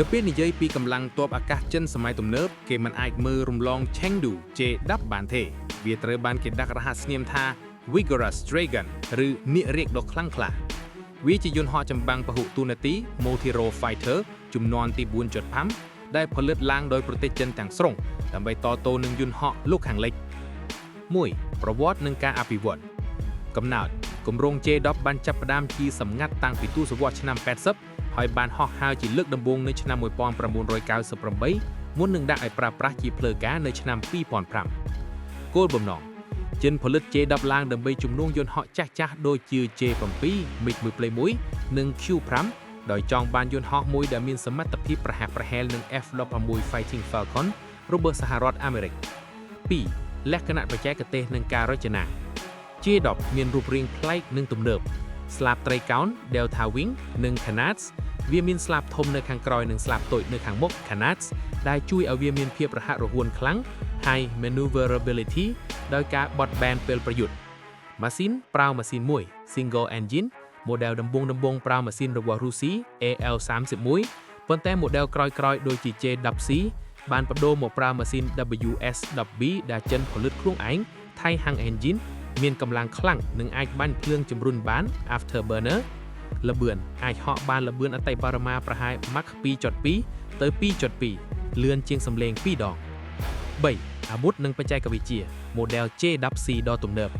នៅពេលនិយាយពីកម្លាំងទ័ពអាកាសចិនសម័យទំនើបគេមិនអាចមើលរំលង Chengdu J10 បានទេ វាត្រូវបានគេដាក់រហស្សនាមថា Vigorous Dragon ឬនាគរាជដ៏ខ្លាំងក្លាវាជាយន្តហោះចម្បាំងពហុតួនាទី Multi-Role Fighter ជំនាន់ទី4.5ដែលផលិតឡើងដោយប្រទេសចិនទាំងស្រុងដើម្បីតទល់នឹងយន្តហោះលោកខាងលិច1ប្រវត្តិនិងការអភិវឌ្ឍកំណើតគម្រោង J10 បានចាប់ផ្ដើមជាសម្ងាត់តាំងពីទសវត្សរ៍ឆ្នាំ80ហើយបានហោះហើរជាលើកដំបូងនៅឆ្នាំ1998មុននឹងដាក់ឲ្យប្រើប្រាស់ជាផ្លូវការនៅឆ្នាំ2005គោលបំណងចិនផលិត J10 ឡើងដើម្បីជំនួសយន្តហោះចាស់ៗដូចជា J7 MiG-21 និង Q5 ដោយចង់បានយន្តហោះមួយដែលមានសមត្ថភាពប្រហាក់ប្រហែលនឹង F-16 Fighting Falcon របស់សហរដ្ឋអាមេរិក2លក្ខណៈបច្ចេកទេសនិងការរចនា J10 មានរូបរាងប្លែកនិងទំនើបស្លាបត្រីកោណ Delta Wing និង Canards វាមានស្លាបធំនៅខាងក្រោយនិងស្លាបតូចនៅខាងមុខ Canards ដែលជួយឲ្យវាមានភាពរហ័សរហួនខ្លាំង High maneuverability ដោយការបត់បែនពេលប្រយុទ្ធម៉ាស៊ីនប្រើម៉ាស៊ីនមួយ Single Engine model ដំបូងដំបូងប្រើម៉ាស៊ីនរបស់រុស្ស៊ី AL31 ប៉ុន្តែ model ក្រោយៗដូចជា J10C បានប្ដូរមកប្រើម៉ាស៊ីន WS10B ដែលចិនផលិតខ្លួនឯង Taihang Engine មានកម្លាំងខ្លាំងនិងអាចបាញ់ភ្លើងជំរុញបាន Afterburner ល្បឿនអាចហក់បានល្បឿនអតិបរមាប្រហែល Mach 2.2ទៅ2.2លឿនជាងសំឡេង2ដង3អាវុធនិងបច្ចេកវិទ្យា model J10C ដ៏ទំនើប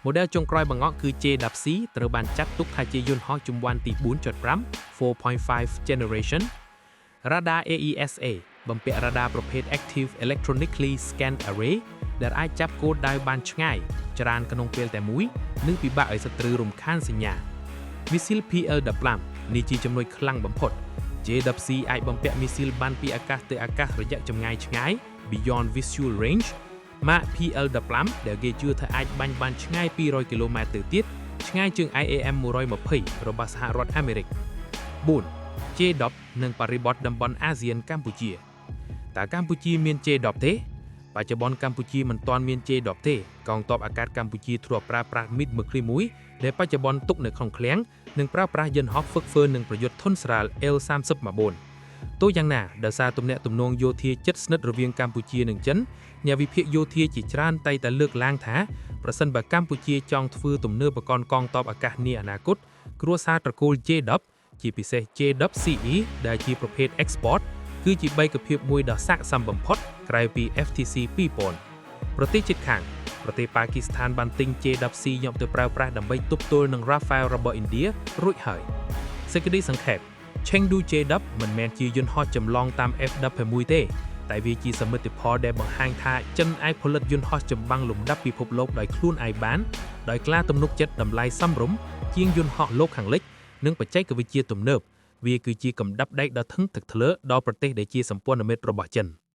model ចុងក្រោយបង្អស់គឺ J10C ត្រូវបានចាត់ទុកថាជាយន្តហោះជំនាន់ទី4.5 4.5 generation Radar AESA បំពាក់រ៉ាដាប្រភេទ Active Electronically Scanned Array ដែលអាចចាប់គោលដៅបានឆ្ងាយច្រើនក្នុងពេលតែមួយនិងពិបាកឲ្យសត្រូវរំខានសញ្ញា មីស៊ីល PL-15 នេះជាចំណុចខ្លាំងបំផុត J10C អាចបំពាក់មីស៊ីលបានពីអាកាសទៅអាកាសរយៈចម្ងាយឆ្ងាយ Beyond Visual Range ម៉ាក PL-15 ដែលគេជឿថាអាចបាញ់បានឆ្ងាយ200គីឡូម៉ែត្រទៅទៀតឆ្ងាយជាង IAM 120របស់សហរដ្ឋអាមេរិក4 J10 និងបរិបទតំបន់អាស៊ានកម្ពុជាតើកម្ពុជាមាន J10 ទេបច្ចុប្បន្នកម្ពុជាមិនទាន់មាន J10 ទេកងទ័ពអាកាសកម្ពុជាធ្លាប់ប្រើប្រាស់ MiG មួយគ្រីមួយដែលបច្ចុប្បន្នទុកនៅក្នុងឃ្លាំងនិងប្រើប្រាស់យន្តហោះហ្វឹកហ្វឺននិងប្រយុទ្ធធុនស្រាល L39 ទោះយ៉ាងណាដោយសារទំនាក់ទំនងយោធាជិតស្និទ្ធរវាងកម្ពុជានិងចិនអ្នកវិភាគយោធាជាច្រើនតែងតែលើកឡើងថាប្រសិនបើកម្ពុជាចង់ធ្វើទំនើបករណ៍កងទ័ពអាកាសនាអនាគតគ្រួសារត្រកូល J10 ជាពិសេស J10CE ដែលជាប្រភេទ export គឺជាបេក្ខភាពមួយដ៏ស័ក្តិសមបំផុតក្រៅពី FTC 2000ប្រទេសជិតខាងប្រទេសប៉ាគីស្ថានបានទិញ J10C យកទៅប្រើប្រាស់ដើម្បីទប់ទល់នឹង Rafale របស់ឥណ្ឌារួចហើយសេចក្តីសង្ខេប Chengdu J10 មិនមែនជាយន្តហោះចម្លងតាម F-16 ទេតែវាជាសមិទ្ធផលដែលបង្ហាញថាចិនអាចផលិតយន្តហោះចម្បាំងលំដាប់ពិភពលោកដោយខ្លួនឯងបានដោយក្លាទំនុកចិត្តតម្លៃសមរម្យជាងយន្តហោះលោកខាងលិចនិងបច្ចេកវិទ្យាទំនើបវាគឺជាកម្ដាប់ដែកដ៏ធឹងទឹកធ្លើដល់ប្រទេសដែលជាសម្ព័ន្ធមិត្តរបស់ចិន។